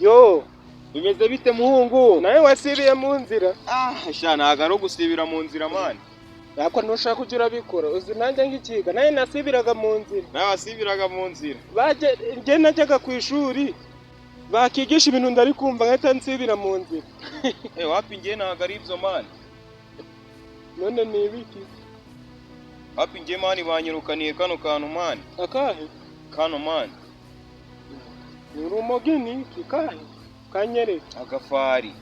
Yo, Bimeze bite muhungu? Nawe wasibiye mu nzira. Ah, sha ntago ari ugusibira mu nzira man. Ntabwo ntushaka kujya urabikora. Uzi nanjye ngikiga, nawe nasibiraga mu nzira. Nawe wasibiraga mu nzira. Baje njye najyaga ku ishuri bakigisha ibintu ndari kumva nkahita nsibira mu nzira. Eh, wapi njye ntago ari ibyo man. None ni ibiki? Wapi njye man banyirukaniye kano kantu man. Akahe? Kano man. Ni urumogi ni iki? Kahe? Kanyereka. Agafari.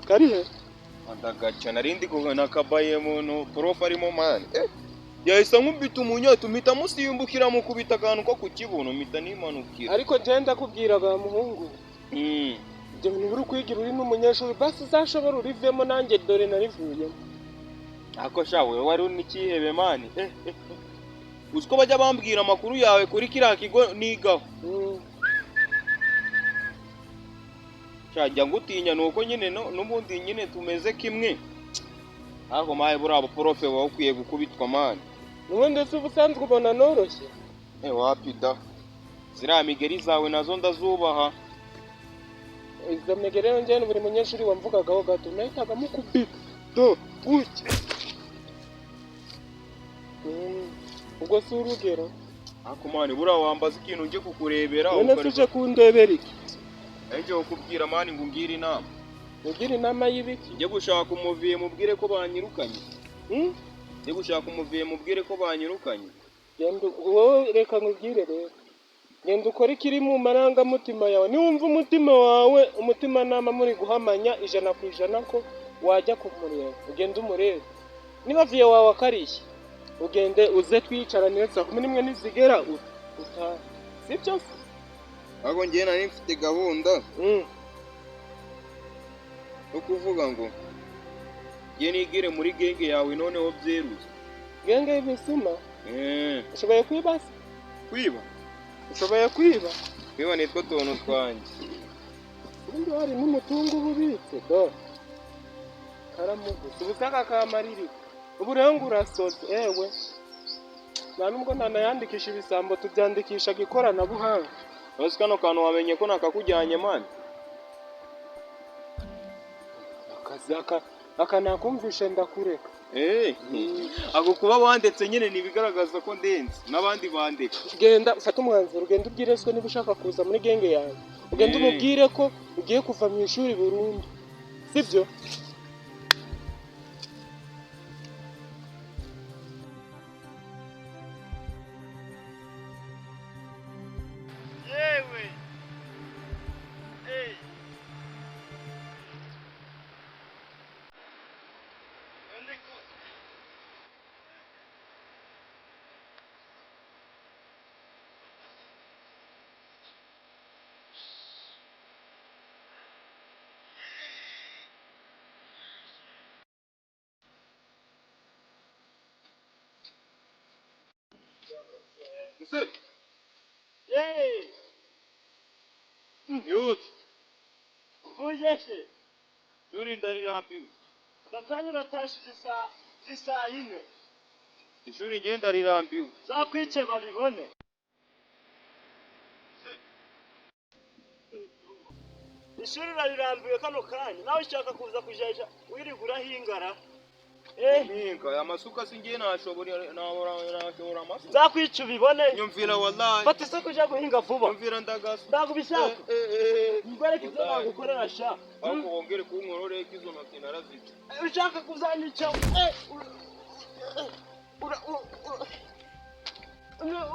Karihe? Ndagaca narindi nakabaye muntu prof arimo man. Eh, yahise ankubita umunyota mpita musimbukira mukubita akantu ko ku kibuno mpita nimanukira. Ariko njye ndakubwira ba muhungu. Ibyo bintu uri kwigira uri n'umunyeshuri basi uzashobora urivemo nanjye dore narivuyemo. Ako sha wewe wari n'ikihebe man. Eh, eh. Uzi ko bajya bambwira amakuru yawe kuri kiriya kigo nigaho. Sha njya ngutinya nuko nyine n'ubundi nyine tumeze kimwe. Ariko maye buriya buporofe buba bukwiye gukubitwa man. Ubundi se ubusanzwe ubona noroshye? Eh, wapi da. Ziriya migeri zawe nazo ndazubaha. Izo migeri rero njyewe buri munyeshuri wamvugagaho gato nahitaga mukubita do gutya. Ubwo si urugero. Ariko man buriya wambaza ikintu nje kukurebera. None se uje kundebera iki? Nje kukubwira man ngo ungire inama. Ugira inama y'ibiki? Njye gushaka umuviye mubwire ko banyirukanye. Njye gushaka umuviye mubwire ko banyirukanye. Genda wowe reka nkubwire rero. Genda ukore ikiri mu marangamutima yawe. Niwumva umutima wawe umutimanama muri guhamanya 100% ko wajya kumureba, ugende umurebe. Niba viye wawe akarishye, ugende uze twicarane saa 11 nizigera utahe. Sibyo se? Ahubwo njye nari mfite gahunda yo kuvuga ngo njye nigire muri genge yawe noneho byeruye. Genge y'ibisuma? Ushoboye kwiba se? Kwiba? Ushoboye kwiba? Kwiba nitwo tuntu twanjye. Ubundi hari n'umutungo uba ubitse do. Karamugusa ubusaka kamariri. Ubu rero ngo urasoze ewe. Nta nubwo ntanayandikisha ibisambo tubyandikisha ikoranabuhanga. Uzi kano kantu wamenye ko nakakujyanye man. Akazaka aka nakumvishe ndakureka. Eh, ako kuba wandetse nyine nibigaragaza ko ndenze n'abandi bandeka. Genda ufate umwanzuro ugende ubwire so niba ushaka kuza muri genge yawe. Ugende umubwire ko ugiye kuva mu ishuri burundu. Sibyo? Yewe. Hey. Yewe. Yut. Ujeshe. Ishuri ndarirambiwe. Ndazanye uratashije isaa 4. Ishuri njye ndarirambiwe. Zakwice babibone. Ishuri rarirambiwe kano kanya. Nawe ushaka kuza kujeja wirigura hingara. Mpinga amasuka singiye nashobora nashobora amasuka. Nzakwica ubibone. Nyumvira wallahi. Fata isuka uje guhinga vuba. Nyumvira ndagasa. Ndagubishaka. Ngwereke ibyo nagukorera sha. Ariko wongere kunkorore izo ntoki narazica. Ushaka kuzanyica.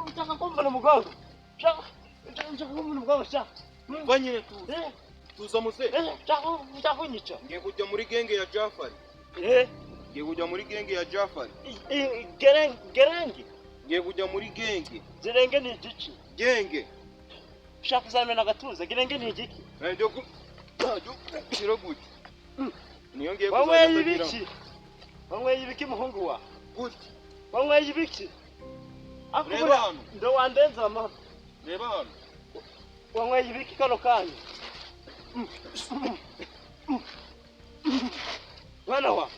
Ushaka kumvana umugongo. Ushaka kumvana umugongo sha. Umva nyine, tuza. Eh, Tuza muze. eh, ushaka kunyica? Ngiye kujya muri genge ya Jafari. Eh, Ngiye kujya muri genge ya Jafari. Gerenge. Ngiye kujya muri genge. Gerenge ni igiki? Genge. Ushaka kuzamena agatuza? Gerenge ni igiki? Ngiye ku gushyira gutya. Niyo ngiye Wanyweye kuzajya ndagira. ibiki? Wanyweye ibiki, muhungu wa? Gutya. Wanyweye ibiki? Ako Reba buriya hano. ndo wandenza amahoro. Reba hano. Wanyweye ibiki kano kanya? Mwana wa,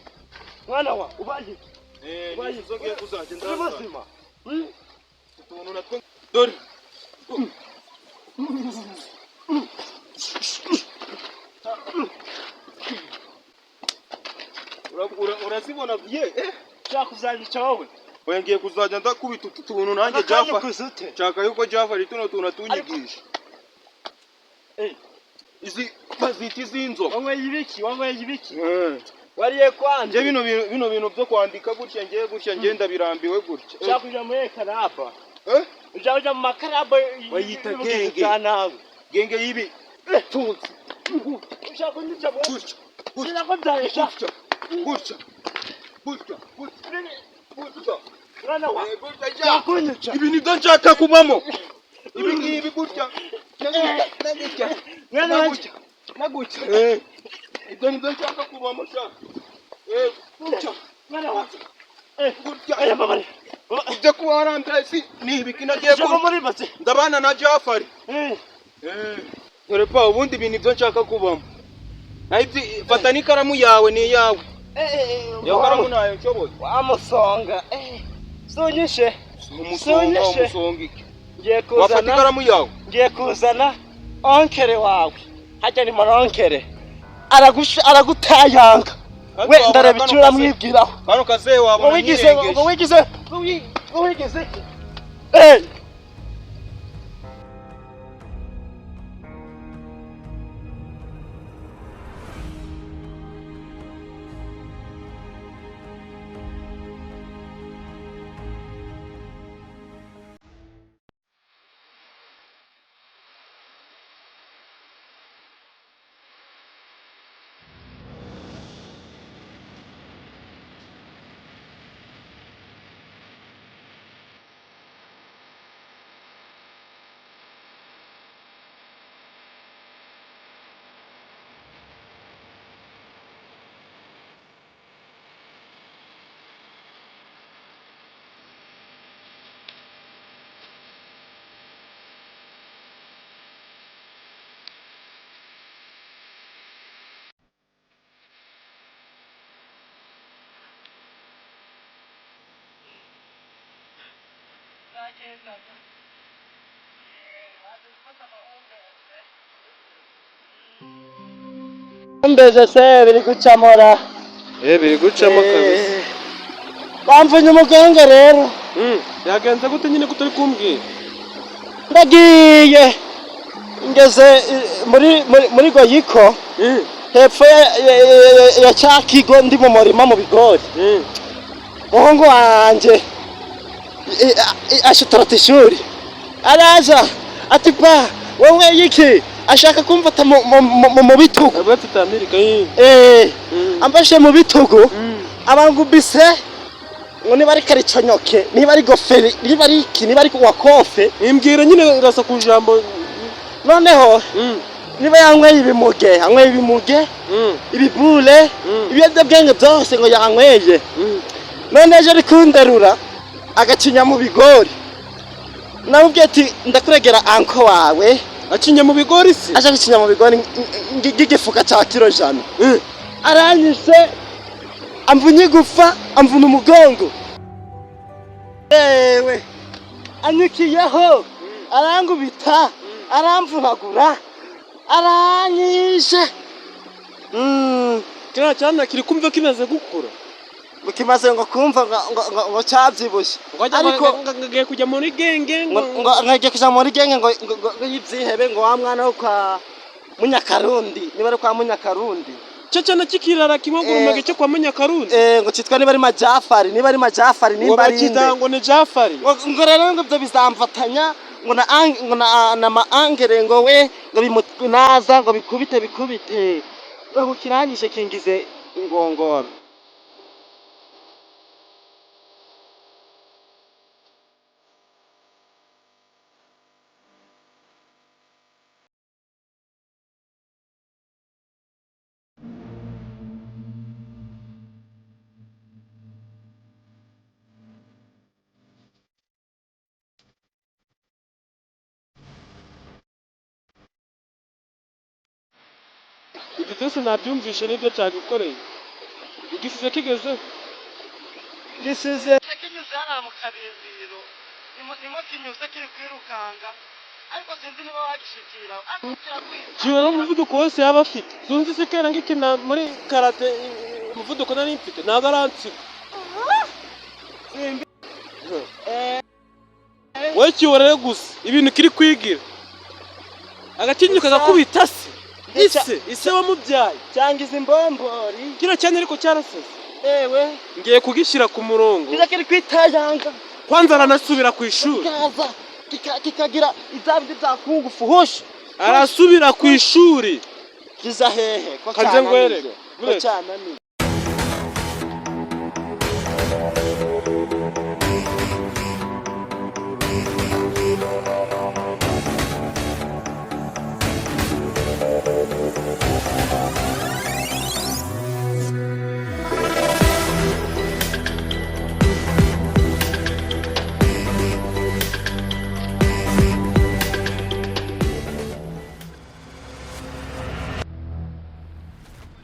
mwana wa, ubaye iki? Eh, Ubaye nizo ngiye kuzajya Uri ndaza. muzima? Hmm? Utuntu natwo dore. Urazibona ye, eh? Ushaka kuzanyica wowe? Oya, ngiye kuzajya ndakubita utu tuntu nanjye. Aka kanya Jaffa. ukuze ute? Nshaka yuko Jaffa tuno tuntu atunyigisha. Eh, Izi bazita iz'inzoka. Wanyweye ibiki? Wanyweye ibiki? Eh. Wariye kwanje? Nje bino bintu byo kwandika gutya, ngiye gutya, ngenda birambiwe gutya. Ushaka kuja muri karaba? Eh? Ushaka kuja mu makaraba Bayita y'ubugizi genge. bwa nabi? Genge y'ibi tutsi. Ushaka kunyica wowe? Gutya, gutya, Sinakubyarisha. gutya, gutya, gutya, gutya, gutya. Mwana wa, Eh, gutya ushaka ja. kunyica? Ibi nibyo nshaka kubamo, ibi ngibi, gutya na gutya na gutya Mwana na wanjye. gutya na gutya. Eh, ibyo nibyo nshaka kubamo sha. Eh, gutya. Mwana wa. Eh, Gutya. aya mbabarira. Ibyo kuba warambiwe si ni ibiki nagiye Ushaka ku muri base. ndabana na Jafari. Eh, Dore pa, ubundi ibintu ibyo nshaka kubamo. Naho ibyo, fata n'ikaramu yawe, ni iyawe. eh, eh, Iyo karamu ntayo nshoboye. Wamusonga. Eh, sunyishe. Umusonga? Sunyishe. Umusonga iki? Ngiye Wafata kuzana, ikaramu yawe. ngiye kuzana onkere wawe. Hajya ni moronkere. Aragusha, aragutayanga. Kandi We wabona ndareba kano icyo uramwibwiraho. Kano kazehe Ngo wabona wigize, nkirengeje. ngo wigize, ngo wigize iki? Eh! Mbeze se biri gucamora. Eh, biri gucamo kabisa. Bamvunye umugongo rero. Byagenze gute nyine ko utari kumbwira? Ndagiye ngeze muri Goyiko, hepfo ya cya kigo, ndi mu murima mu bigori. Muhungu wanje ashitorota ishuri, araza ati: "Pa, wowe iki?" Ashaka kumfata mu bitugu. Abo tutamirika. Eh, amfashe mu bitugu, abangubise ngo niba ari kariconyoke, niba ari goferi, niba ari iki, niba ari wakofe. Imbwira nyine, rasa ku jambo. Noneho niba yanyweye ibimuge, yanyweye ibimuge, ibibule, ibiyobyabwenge byose ngo yanyweye. None ejo ari kunderura agacinya mu bigori. Namubwiye ati: "Ndakuregera anko wawe." Acinya mu bigori se? Aje gucinya mu bigori nk'igifuka cya kiro 100. Aranyishe, amvunye igufa, amvuna umugongo. Ewe, anyukiyeho, arangubita, aramvunagura, aranyishe. Kiriya cyana kiri kumva kimaze gukura. Ngo kimaze ngo kumva ngo cyabyibushye. Ngo ajya Ariko ngo agiye kujya muri genge. ngo ngiye kuja muri genge ngo yibyihebe, ngo wa mwana wo kwa Munyakarundi, niba ari kwa Munyakarundi. Cyo cyana kikirara kimwe ngo urumogi cyo kwa Munyakarundi. Eh, ngo cyitwa niba ari Majafari, niba ari Majafari, Ngo nimba ari inde. bakita ngo ni Jafari. Ngo rero ngo ibyo bizamfatanya ngo na ngo na ma angere ngo we ngo Ngo naza ngo bikubite bikubite, ngo kiranyishe kingize ingongoro. Ibyo byose nabyumvishe n'ibyo cyagukoreye, ugisize kigeze. Gisize kinyuze hariya mu kabindiro, nimo kinyuze kiri kwirukanga, ariko sinzi niba wagishikira, ariko kirakwita. Kiba n'umuvuduko wose yaba afite, sinzi se kera ngikina muri karate, umuvuduko nari mfite ntabwo aransiga. Simbi. Wowe kiborere gusa ibintu kiri kwigira, agakinyo kagakubita se ise wamubyaye. Cyangwa izi mbombori. Kino cyane ariko cyarasaze. Ewe. Ngiye kugishyira ku murongo. Kiza kiri kwitayanga. Kwanza aranasubira ku ishuri. Kikaza kikagira ibya bindi bya kungufu hoshi. Arasubira ku ishuri. Kiza hehe ko Kanze cyananiye? ngwereke. Ko cyananiye?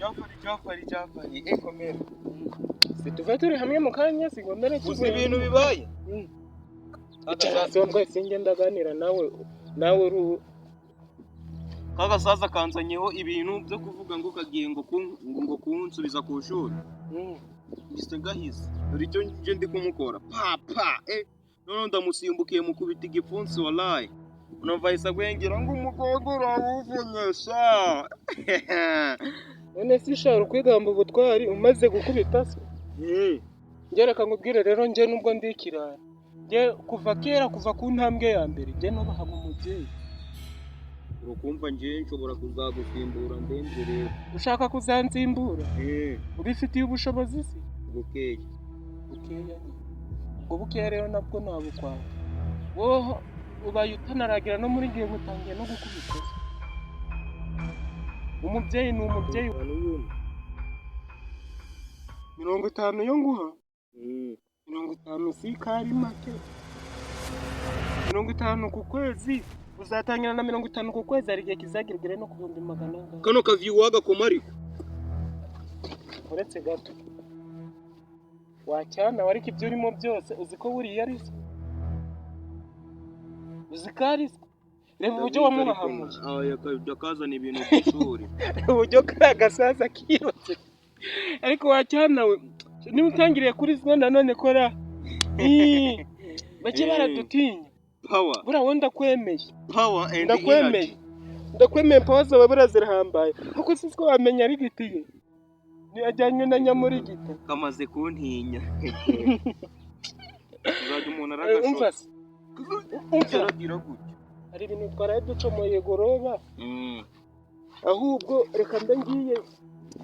Jafari, Jafari, Jafari, ekomera. Tuva turi hamwe mu kanya sigomera. Gusa ibintu bibaye. Icara sinjye ndaganira nawe, nawe uri Kagasaza kanzanyeho ibintu byo kuvuga ngo kagiye ngo kunsubiza ku ishuri. Ngise gahize. Dore icyo nje ndi kumukora. Pa pa. None ndamusimbukiye mukubita igipfunsi wallahi. Unumva ahise agwengera ngo umugongo urawuvunyesha. None se ishara ukwigamba ubutwari umaze gukubita se? Njye reka nkubwire rero, njye nubwo ndi ikirara, njye kuva kera, kuva ku ntambwe ya mbere, njye nubahaga umubyeyi. Urukumva njye nshobora kuzagusimbura ndembe rero. Ushaka kuzansimbura? Ubifitiye ubushobozi se? Bukeye. Bukeya nyine. Ubwo bukeya rero nabwo nabukwanga. Wowe ubaye utanaragira no muri gihe utangiye no gukubita se. Umubyeyi ni umubyeyi. 50 yo nguha, 50 si kari make. 50 ku kwezi, uzatangira na 50 ku kwezi, hari igihe kizagira ugere no ku 400,000. Kano kaviyu wagakoma ariko. Uretse gato wacyana, ariko ibyo urimo byose uzi ko buriya ari so, uzi ko ari so. Reba uburyo wamuhahamuye. Akazana ibintu by'ishuri. Reba uburyo kariya gasaza kirutse. Ariko wacyana we, niba utangiriye kuri zino nanone kora. Ii, bake baradutinya. Power. Buriya wowe ndakwemeye. Power and Ndakwemeye. energy. Ndakwemeye, power zawe buriya zirahambaye, kuko si ko wamenya ari gitiye ajyanywe na nyamurigita. Kamaze kuntinya. Uzajya umuntu Umva aragashota. se, umva. Aragira gutya. Hari ibintu twaraye ducomoye goroba. Ahubwo reka mbe ngiye,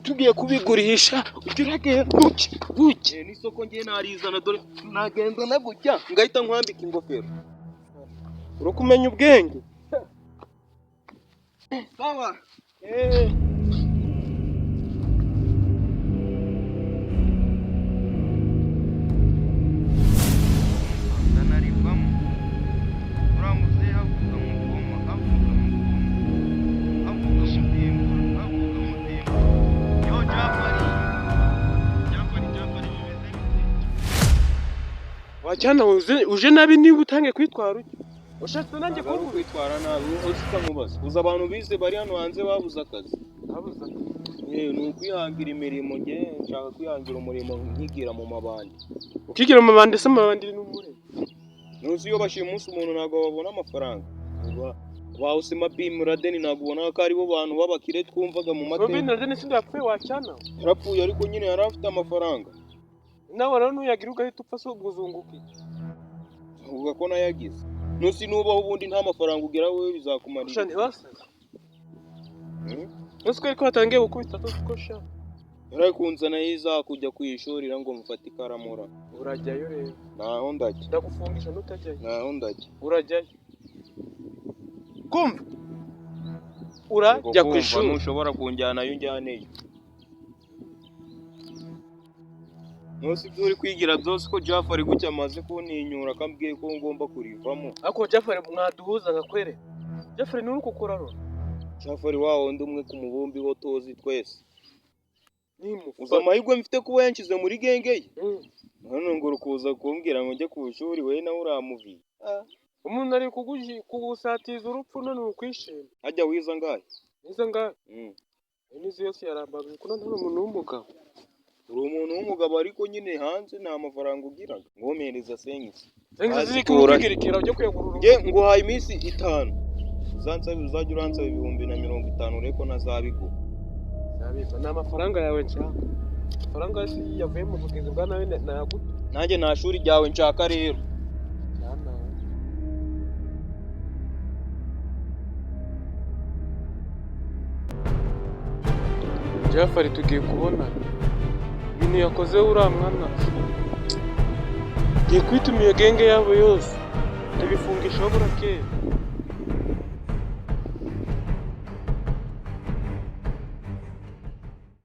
tugiye kubigurisha, ujye uragenda gutya gutya. N'isoko ngiye narizana, dore nagenda na gutya ngahita nkwambika ingofero. Uri kumenya ubwenge. Sawa. Ndanarivamo. Uriya muzehe avuga mukoma, avuga mukoma, avuga mutimbura, avuga mutimbura. Yo Jafari, Jafari, Jafari, bimeze bite? Wajyana uje nabi niba utangiye kwitwara utyo, ushatse nanjye Ntabwo ari kuvuga. ukwitwara nabi, uzi ukamubaza. Uzi abantu bize bari hano hanze babuze akazi. Ni ukwihangira imirimo, njye nshaka kwihangira umurimo nkigira mu mabandi. Ukigira mu mabandi se? Amabandi ni umure. Ntuzi iyo bashimusa umuntu ntabwo babona amafaranga. Ba Osama bin Laden ntabwo ubona ko aribo bantu b'abakire twumvaga mu mateka. Robin Laden si yapfuye wacyana? Yarapfuye ariko nyine yari afite amafaranga. Nawe rero nuyagira ugahita upfa se, ubwo uzunguka iki? Uvuga ko nayagize. Ntusi nubaho ubundi nta mafaranga ugera wowe Usha bizakumarira. ntibasaze. Uzi ko ariko hatangiye gukubita ko sha. Yari kunzana yiza kujya ku ishuri ngo mufate ikaramura. Urajyayo rero. Ntaho ndajya. Ndagufungisha nutajyayo. Ntaho ndajya. Urajyayo. Kumva. Urajya ku ishuri. Ntushobora kunjyanayo unjyaneyo. Ntusi ibyo uri kwigira byose ko Jafari gutya amaze kuntinyura akambwiye ko ngomba kurivamo. Ariko Jafari mwaduhuza nkakwere. Jafari ni uri kukurarura. Jafari wa wundi umwe ku mubumbi wo tuzi twese. Uzi Nimufata. amahirwe mfite kuba yanshyize muri genge ye. None ngo uri kuza kumbwira ngo njye ku ishuri wowe nawe uramuviye. Umuntu ari kugusatiza urupfu none uri kwishima. Hajya wiza angahe? Nize ngahe? Nize yose yarambaga kuko ntari umuntu w'umugabo. Uri umuntu w'umugabo ariko nyine hanze nta mafaranga ugiraga. Ngomereza senkisi. Zengi ziri Azikura. kwigirikira ujye kuyagurura. Nge nguhaye iminsi 5. Uzansaba uzajya uransaba 2050 urebe ko ntazabiguha. Zabika ni amafaranga yawe nshaka. Amafaranga yose yavuye mu bugizi bwa nawe nayaguta. Nanjye nta shuri ryawe nshaka rero. Jafari tugiye kubona ibintu yakoze uriya mwana. Ngiye kwituma iyo genge yabo yose ndabifungishaho burakeye.